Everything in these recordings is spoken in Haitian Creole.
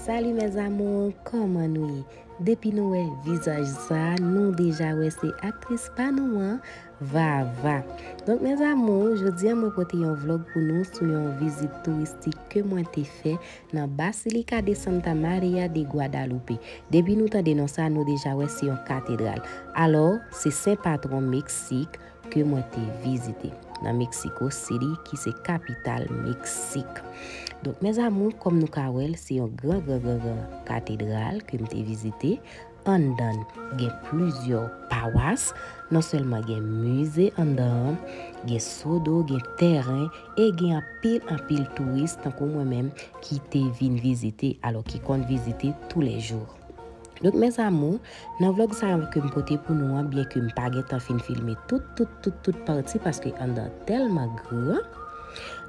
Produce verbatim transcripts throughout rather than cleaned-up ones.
Salut mes amours, kòman nou ye? Depi nou wè vizaj sa, nou deja wè se aktris pa nou an, Vava. Donk mes amours, jodi a mwen pote yon vlog pou nou sou yon vizit touristik ke mwen te fè nan Basilica de Santa Maria de Guadalupe. Depi nou tande non sa, nou deja wè se yon katedral. Alò, se sen patwon Meksik ke mwen te vizite nan Mexico City, ki se kapital Meksik. Donk mes amours, kòm nou ka wè l, se yon gran, gran, gran, gran katedral ke m te vizite. Anndan l gen plizyè pawas, non sèlman gen mize anndan an, gen sodo, gen tèren, e gen anpil, anpil touris tankou mwen menm ki te vin vizite, alò ki konn vizite toulèjou. Donk mes amours, nan vlog sa a ke m pote pou nou an, byen ke m pa gentan fin filme tout, tout, tout, tout pati paske anndan tèlman gran,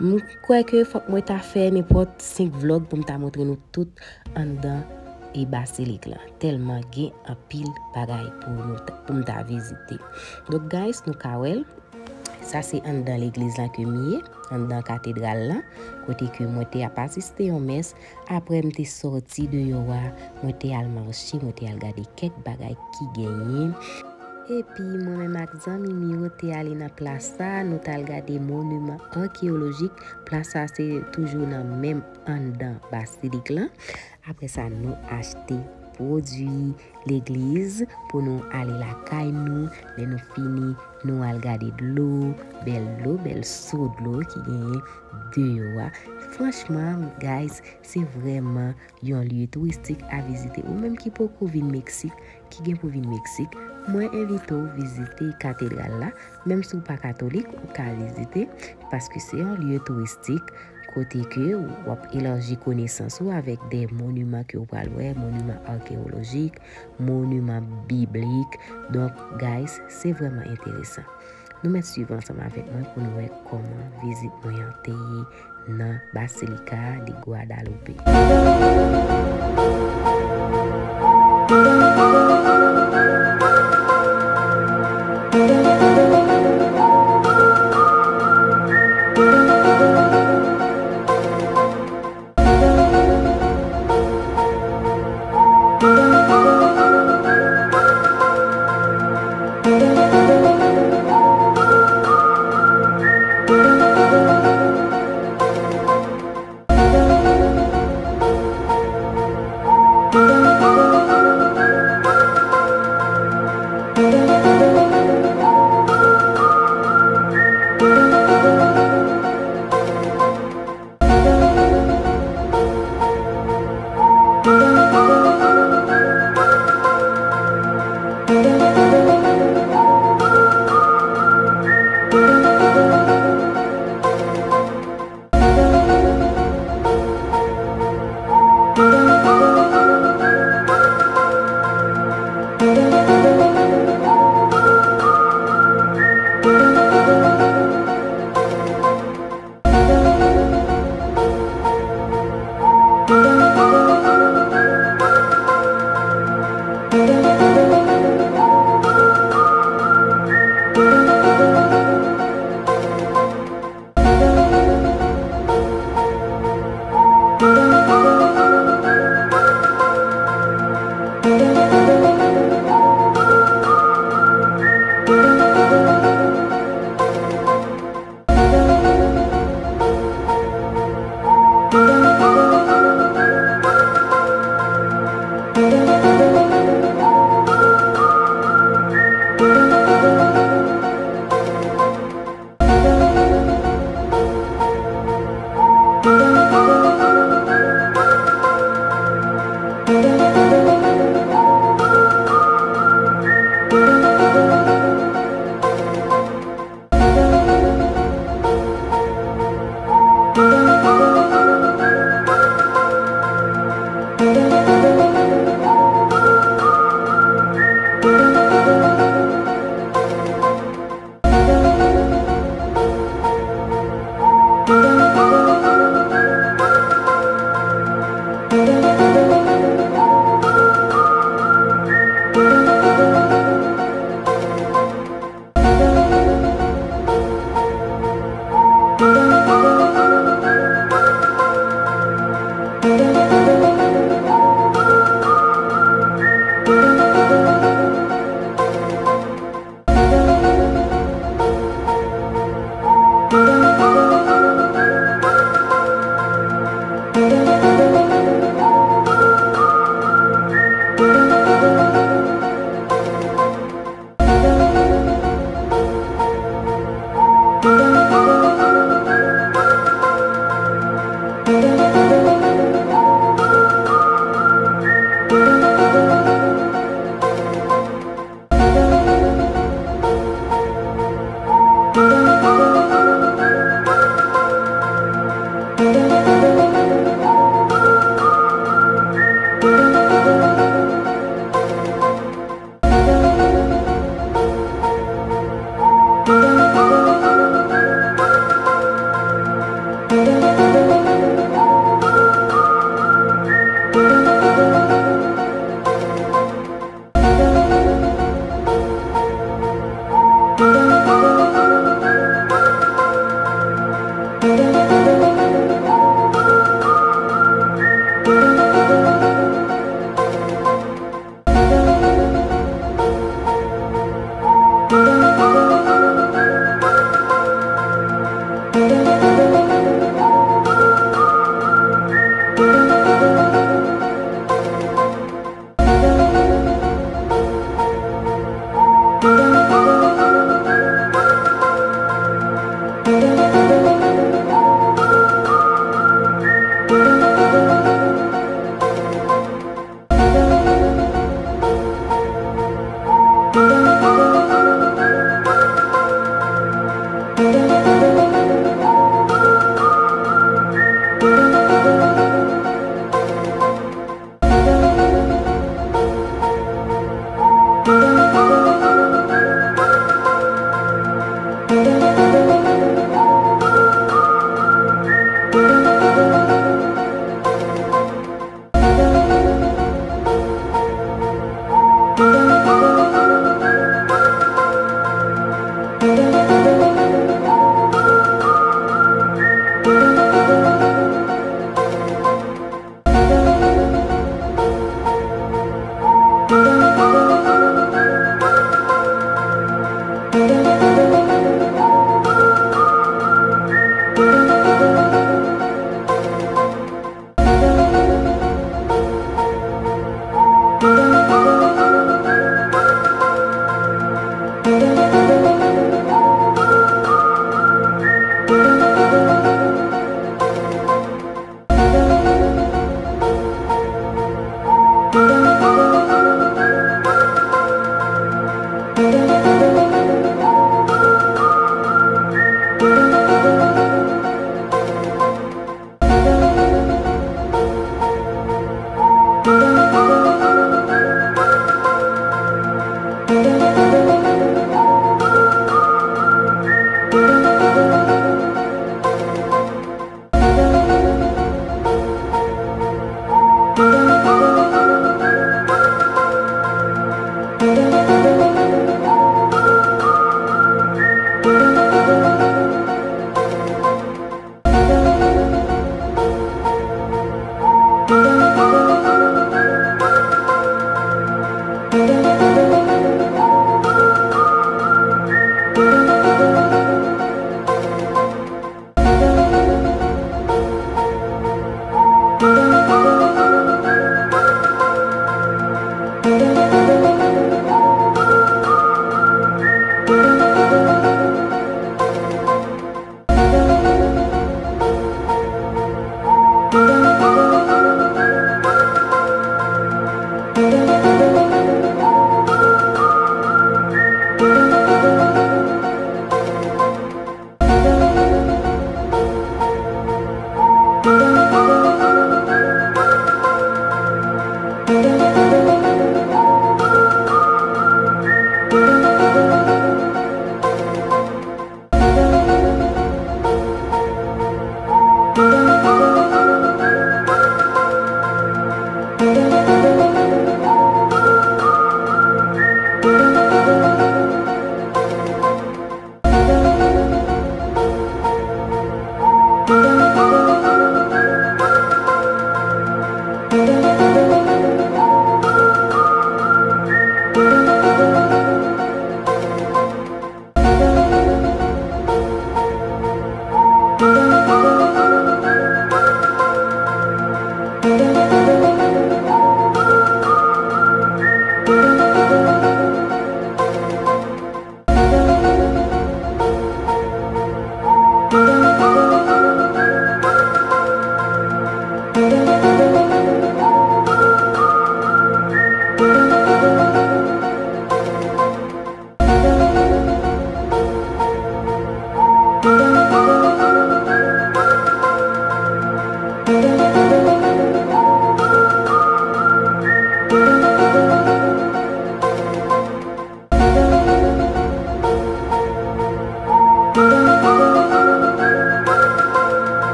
m kwè ke fòk mwen ta fè nenpòt senk vlog pou m ta montre nou tout anndan e basilik lan. Tèlman gen anpil bagay pou nou ta, pou m ta vizite. Donk guys, nou ka wè l. Sa se anndan legliz lan ke m ye, anndan katedral lan, kote ke mwen te ap asiste yon mès. Apre m te sòti deyò a, mwen te al mache, mwen te al gade kèk bagay ki genyen. Epi mwen menm ak zanmi m yo te ale nan plas sa, nou t al gade moniman akeyolojik. Plas sa se toujou nan menm anndan basilik lan. Apre sa, nou achte pwodui legliz pou nou ale lakay nou. Lè nou fini, nou al gade dlo, bèl dlo, bèl so dlo ki genyen deyò a. Franchman, guys, se vrèman yon lye touristik a vizite. Ou menm ki poko vin Meksik, ki gen pou vin Meksik, mwen envite w vizite katedral la. Menm si w pa katolik, ou ka vizite, paske se yon lye touristik kote ke w ap elaji konesans ou avèk de moniman ke w pral wè, moniman akeyolojik, moniman biblik. Donk, guys, se vrèman enteresan. Nou mèt swiv ansanm avèk mwen pou nou wè kòman vizit mwen an te ye nan Basilica de Guadalupe.